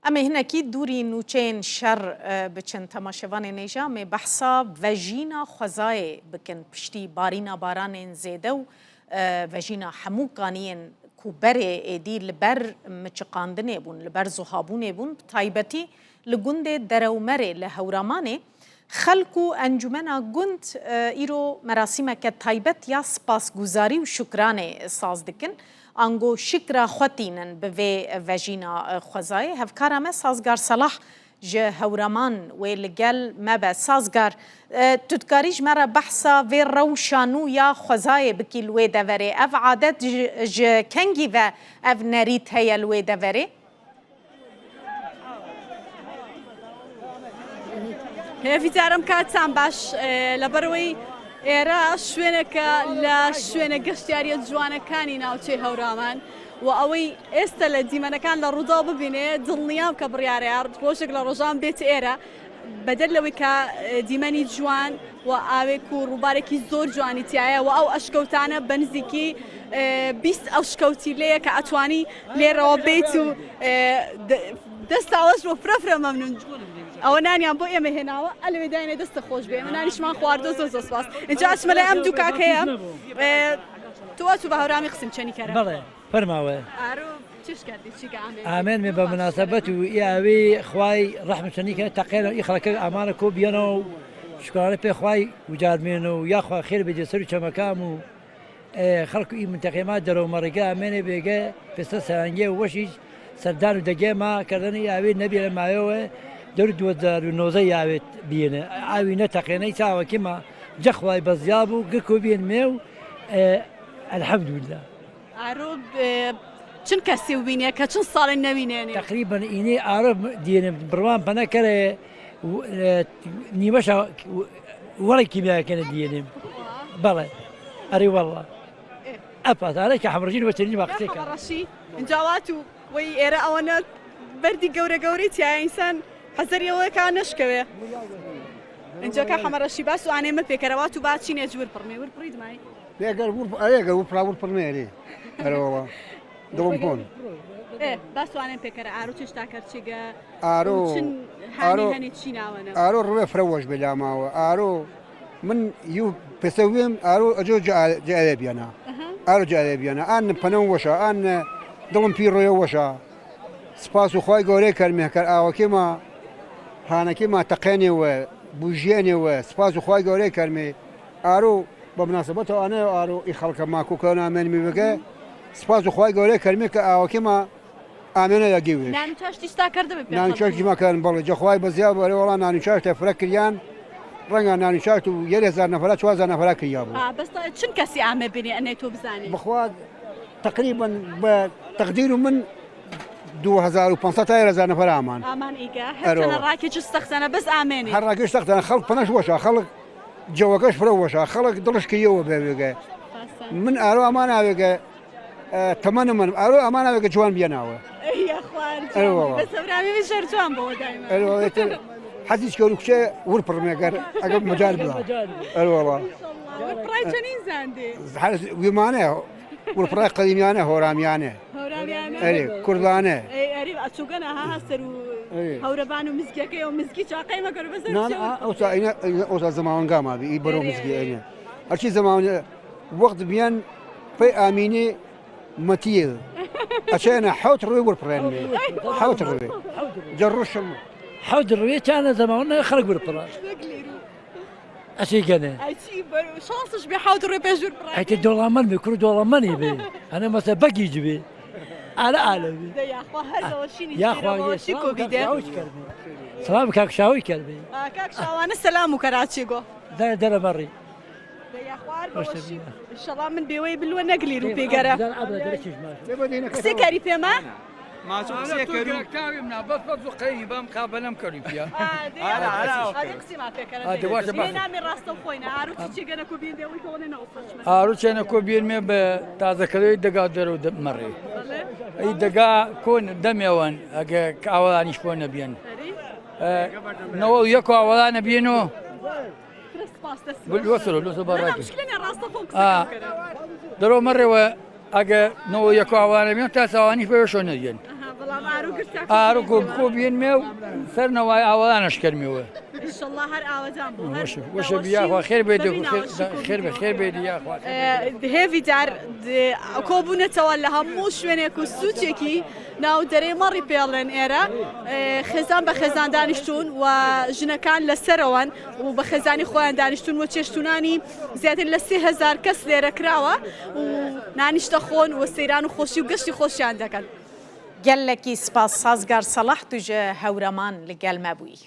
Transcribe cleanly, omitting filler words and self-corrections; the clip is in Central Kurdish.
Em ê hinekî dûrî nûçeyên şer biçin temaşevanê nêja em ê behsa vejîna xwezayê bikin piştî barîna baranên zêde û vejîna hemû kaniyên ku berê êdî li ber miçiqandinê bûn, li ber zuhabûnê bûn bi taybetî li gundê Derewmerê li Hewramanê Xelk û encûmena gund îro merasîmeke taybet ya spasguzarî û şukranê saz dikin. Ango şikra xwe tînin bi vê vejîna xwezayê. Hevkara me Sazgar Selah ji Hewraman wê li gel me be. Sazgar, tu dikarî ji me re behsa vê rewşa nû ya xwezayê bikî li wê deverê? Ev adet ji kengî ve ev nerît heye li wê deverê? هێڤیدارم کاتتان باش لەبەرەوەی ئێرە شوێنێکە لە شوێنە گەشتیاریە جوانەکانی ناوچەی هەورامان و ئەوەی ئێستا لە دیمەنەکان لە ڕووداو ببینێ دڵنیام کە بڕیارەیە ڕۆژێک لە ڕۆژان بێت ئێرە بەدەر لەوەی کە دیمەنی جوان و ئاوێک و ڕووبارێکی زۆر جوانی تایە و ئەو ئەشکەوتانە بە نزیکی 20 ئەشکەوتی لێیە کە ئەتوانی لێرەوە بیت و دەستاوەش بۆ فرە فرە مەمنون ئەوە نانیان بۆ ئێمە هێناوە ئەلوێ داینە دەستە خۆش بێ ئێمە نانیشمان خواردۆ زۆر زۆر سپاس اینجا ئەچمە لای ئەم دوو کاکەیە تۆ ئەچوو بە هەورامی قسم چەنی کەرە بەڵێ فەرماوە ئامێن مێ بە مناسبەت و ئاوی خوای ڕەحم چەنیکە تەقێنە ئی خەڵەکە ئامانە کۆ بیەنەوە و شکرانە پێ خوای وجارمێن و یاخوا خێر بێ سەر و چەمەکام و خەڵک ئی منتەقێما دەرەوە مەڕگە ئامێنێ بێگە پێستە سەرانگێ وەشیش سەردان و دەگێما کردنی ئاوی نەبێ لە مایەوە دەور 2019 یاوێت بینە ئاوی نەتەقێنەی چاوەکیما جەخوای بەزیا بوو گکۆ بێن مێ و الحەمدلله ئارۆ چن کەسی وینێ کە چن ساڵێ نەوینێنێ؟ تەقریبەن ئینێ ئارۆ دێنێ بڕوان پەنە کەرێ نیمەشە وەڵی کیمیاکەنە دیێنێ بەڵێ ئەرێ والله ئەپاتارە کە حەمڕژین وەچنی با قسەی کە ڕەشی جاوات و وەی ئێرە ئەوەنە بەردی گەورە گەورەی تیا ئینسان حەزەری ئەوەیە کا نەشکەوێ ئینجا کا حەمەڕەشی باس و ئانێ مە پێکەرەوات و با چینێ جور پڕمێ ور پڕی دمای ئەگەر ور ئەرێ گەر ور پڕا ور پڕ نێرێ ئەرەوەڵا دڵم پۆن. ئێ باس وانێ پێکەرە ئارۆ چش تا کەرچیگە ئارۆ چن ئارۆ هانی هەنی چی ناوەنە ئارۆ ڕوێ فرە وەش بێ لاماوە ئارۆ من یو پسە وێم ئارۆ ئەجۆ جاێ بیانە ئارۆ جاێ بیانە ئان پەنەم وەشە ئان دڵم پی ڕۆیە وەشە سپاس و خوای گەورەی کەرمێ کەر ئاوەکێ ما هانەکێ ما تەقێنێ وە بوژیێنێ وە سپاس و خوای گەورەی کەرمێ ئارۆ بە مناسبەتەوە ئانە ئارۆ ئی خەڵکە ماکو کە نامێنمی بگە سپاس و خوای گەورەی کەرمێ کە ئاوەکێ ما ئامێنە یەگی وێش نان و چاشتی شتا کردە بێ نان و چاشتی ما کردن بەڵێ جە خوای بەزیا بەرێ وەڵا نان و چاشتە فرە کریان ڕەنگە نان و چاشت و یەک هەزار نەفەرە 4000 نەفەرە کریا بوو بەس چن کەسی ئامێ بینی ئەنێ تۆ بزانی بخوا تقریبا بە تقدیر من 2500 تا 1000 نەفەر ئامان ئامان ئیگە هەرچەنە ڕاکێکی سەختانە بەس ئامێنێ هەر ڕاکێش سەختانە خەڵک پەنەش وەشە خەڵک جەوەکەش فرە وەشە خەڵک دڵش کریەوە بێوێگە من ئارۆ ئەمان ئاوێگە تەمەنە من ئارۆ ئەمان ئاوێگە جوان بیاناوە حەزیش کەور کچێ ور پڕمێگەر ئەگەر مەجال بڵا ئەرۆڵا ویمانە ورپڕای قەدیمیانە هۆرامیانە ئەرێ کوردانە هەورەبان و مزگەکەی و مزگی چاقەی مەگەر بەسەر ئەوسا ئەوسا زەماوەنگا مابی ئی بەرەو مزگی ئەینە هەرچی زەماوە وەخت بیان پێی ئامینێ مەتیە ئەچێنە حوت ڕوێ ورپڕێنێ حوت ڕوێ جەڕوشم حوت ڕوێ چانە زەماوە خەڵک ورپڕە ئەچی گەنێ. ئەچی شانسش بێ حەوت ڕێ پێش ژوور پڕ. ئەتە دۆڵامەن بێ کوڕ دۆڵەمەنی بێ ئەنە مەسە بەگی جبێ ئالە ئالە بێ. دە یاخوا هەر لەوە شینی یاخوا شێرەوە چی کۆبی دێ. سلام کاک شاوی کردێ. کاک شاوانە سەلام و کەراچی گۆ. دەرە دەرە مەڕی. دە یاخوا هەر بەوە شین. ئینشەڵا من بێوەی بلوە نەگلیر و پێگەرە. قسەی کاری پێمە؟ ئارو چێنە کۆ بێنمێ بە تازەکەرەوەی دەگا دەرەوە مەڕێ ئەی دەگا کۆن دەمێوەن ئەگە ئاوەڵانیش بۆ نەبیێن نەوە یەک ئاوەڵانە بێن و دەرەوە مەڕێوە ئەگە نەوە یەک ئاوانە بێن تا ساوانیش بەوێ شۆ نەدێن. بەڵام ئارو گرتا ئارو کۆ کۆ بێنمێ و سەر نەوای ئاوەدانش کەرمێوە. ئیشەڵڵا هەر ئاوەدان بوو هەر وەشە بی یاخوا خێر بێ خێر بێ خێر بێ یاخوا. هێڤیدار کۆبوونەتەوە لە هەموو شوێنێک و سوچێکی ناو دەرەی مەڕی پێڵێن ئێرە خێزان بە خێزان دانیشتوون و ژنەکان لەسەرەوەن و بە خێزانی خۆیان دانیشتوون و چێشتونانی زیاتر لە 3000 کەس لێرە کراوە و نانیش دەخۆن و سەیران و خۆشی و گەشتی خۆشیان دەکەن. گەلەکی سپاس سازگار سەڵاح تو ژ هەورەمان لگەل مە بووی.